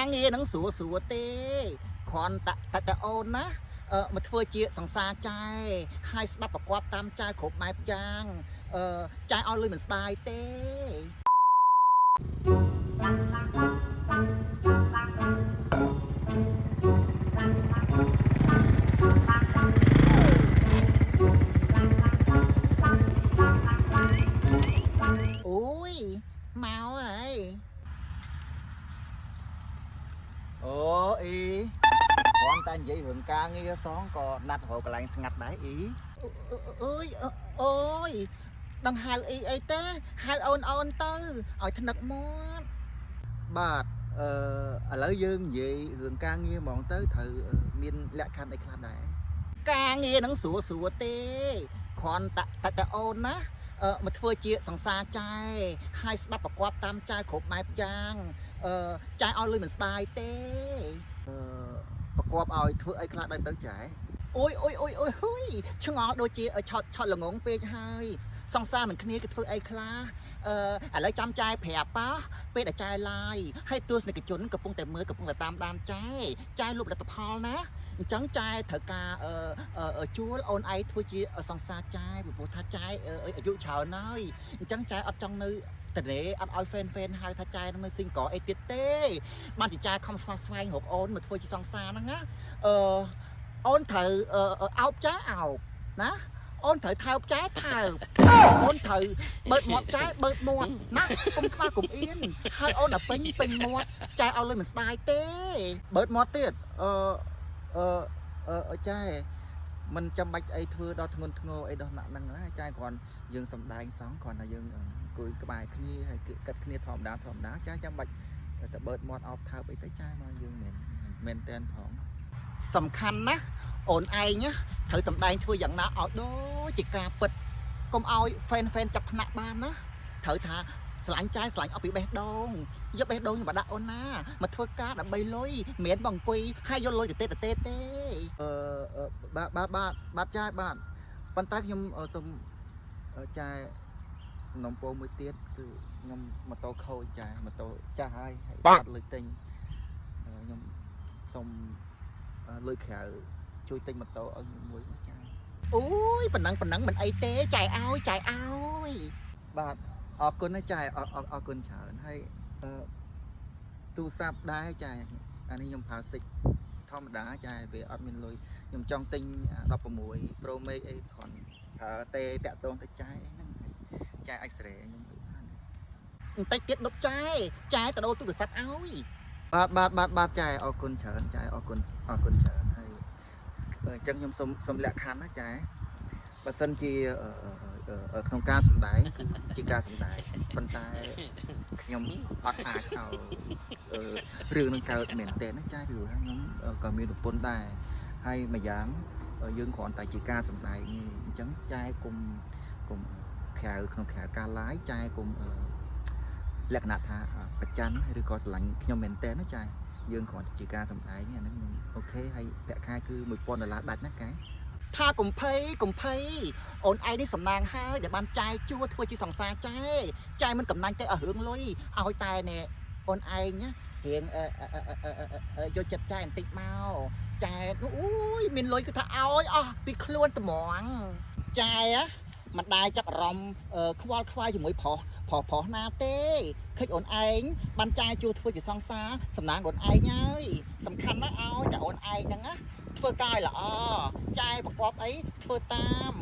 ការងារហ្នឹងស្រួលស្រួលទេគ្រាន់តែតែអូនណាមកធ្វើជាសង្សារចែហើយស្ដាប់ប្រកបតាមចែគ្រប់បែបយ៉ាងអឺចែឲ្យលុយមិនស្ដាយទេអូយមកហើយអូអ៊ីគ្រាន់តែនិយាយរឿងការងារសងក៏ណាត់រកកន្លែងស្ងាត់ដែរអ៊ីអើយអូយដឹងហៅអ៊ីអីទេហៅអូនអូនទៅឲ្យថ្នឹកមាត់បាទអឺឥឡូវយើងនិយាយរឿងការងារហ្មងទៅត្រូវមានលក្ខខណ្ឌអីខ្លះដែរការងារហ្នឹងស្រួលស្រួលទេគ្រាន់តែតែអូនណាមកធ្វើជាសង្សារចែហើយស្ដាប់ប្រកបតាមចែគ្រប់បែបយ៉ាងអឺចែឲ្យលុយមិនស្ដាយទេអឺប្រកបឲ្យធ្វើអីខ្លះដែរទៅចែអូយអូយអូយអូយហុយឆ្ងល់ដូចជាឆោតឆោតល្ងងពេកហើយសង្សារនឹងគ្នាគេធ្វើអីខ្លះអឺឥឡូវចាំចែប្រាប់ប៉ាពេលដែលចែឡាយហើយទស្សនិកជនកំពុងតែមើលកំពុងតែតាមដានចែចែលុបលទ្ធផលណាអញ្ចឹងចែត្រូវការអឺជួលអូនឯងធ្វើជាសង្សារចែពីព្រោះថាចែអាយុច្រើនហើយអញ្ចឹងចែអត់ចង់នៅតរេអត់ឲ្យ fan fan ហៅថាចែនឹងនៅស៊ីងកអីទៀតទេបានជាចែខំស្វះស្វែងរកអូនមកធ្វើជាសង្សារហ្នឹងណាអឺអូនត្រូវអោបចែអោបណាអូនត្រូវថើបចែថើបអូនត្រូវបើកមាត់ចែបើកមាត់ណាកុំខ្វះកុំអៀនហើយអូនដល់ពេញពេញមាត់ចែឲ្យលុយមិនស្ដាយទេបើកមាត់ទៀតអឺអឺអឺចែមិនចាំបាច់អីធ្វើដល់ធ្ងន់ធ្ងរអីដល់ថ្នាក់ហ្នឹងណាចែគ្រាន់យើងសំដែងសងគ្រាន់តែយើងអង្គុយក្បែរគ្នាហើយកាត់គ្នាធម្មតាធម្មតាចែចាំបាច់តែបើកមាត់អោបថើបអីទៅចែមកយើងមិនមែនតែនផងសំខាន់ណាស់អូនឯងណាត្រូវសំដែងធ្វើយ៉ាងណាឲ្យដូចជាការពិតកុំឲ្យ fan fan ចាប់ថ្នាក់បានណាត្រូវថាស្រឡាញ់ចែស្រឡាញ់អស់ពីបេះដូងយកបេះដូងមកដាក់អូនណាមកធ្វើការដើម្បីលុយមិនមែនមកអង្គុយហើយយកលុយទៅទេទៅទេទេអឺបាទបាទបាទបាទចែបាទប៉ុន្តែខ្ញុំសូមចែសំណុំពរមួយទៀតគឺខ្ញុំម៉ូតូខូចចែម៉ូតូចាស់ហើយហើយអត់លុយទិញខ្ញុំសូមលុយក្រៅជួយទិញម៉ូតូឲ្យខ្ញុំមួយមកចែអូយប៉ុណ្ណឹងប៉ុណ្ណឹងមិនអីទេចែឲ្យចែឲ្យបាទអរគុណណាចែអរអរគុណច្រើនហើយអឺទូរស័ព្ទដែរចែអានេះខ្ញុំប្រើសិចធម្មតាចែវាអត់មានលុយខ្ញុំចង់ទិញ16 Pro Max អីគ្រាន់ប្រើទេតាក់ទងទៅចែហ្នឹងចែអាចសេរីខ្ញុំអីបានបន្តិចទៀតដប់ចែចែទៅដូរទូរស័ព្ទឲ្យបាទបាទបាទបាទចែអរគុណច្រើនចែអរគុណអរគុណច្រើនហើយអញ្ចឹងខ្ញុំសូមសូមលក្ខខណ្ឌណាចែបើសិនជាក្នុងការសម្ដែងគឺជាការសម្ដែងប៉ុន្តែខ្ញុំអត់អាចឲ្យរឿងនឹងកើតមែនទែនណាចាព្រោះខ្ញុំក៏មានប្រពន្ធដែរហើយម្យ៉ាងយើងគ្រាន់តែជាការសម្ដែងទេអញ្ចឹងចែគុំគុំក្រៅក្នុងក្រៅការ live ចែគុំលក្ខណៈថាប្រច័នឬក៏ស្រឡាញ់ខ្ញុំមែនទែនណាចាយើងគ្រាន់តែជាការសម្ដែងអាហ្នឹងខ្ញុំ OK ហើយប្រាក់ខែគឺ1000ដុល្លារដាច់ណាកែថាកំភៃកំភៃអូនឯងនេះសំណាងហើយដែលបានចាយជួធ្វើជាសង្សារចែចែមិនកំណាញ់ទេឲ្យរឿងលុយឲ្យតែណែអូនឯងណារៀងយកចិត្តចែបន្តិចមកចែនោះអូយមានលុយគឺថាឲ្យអស់ពីខ្លួនត្មងចែមិនដែរចាប់អារម្មណ៍ខ្វល់ខ្វាយជាមួយប្រុសប្រុសប្រុសណាទេឃើញអូនឯងបានចាយជួធ្វើជាសង្សារសំណាងអូនឯងហើយសំខាន់ណាស់ឲ្យតែអូនឯងហ្នឹងណាធ្វើកាយល្អចាយប្រកបអីធ្វើតាម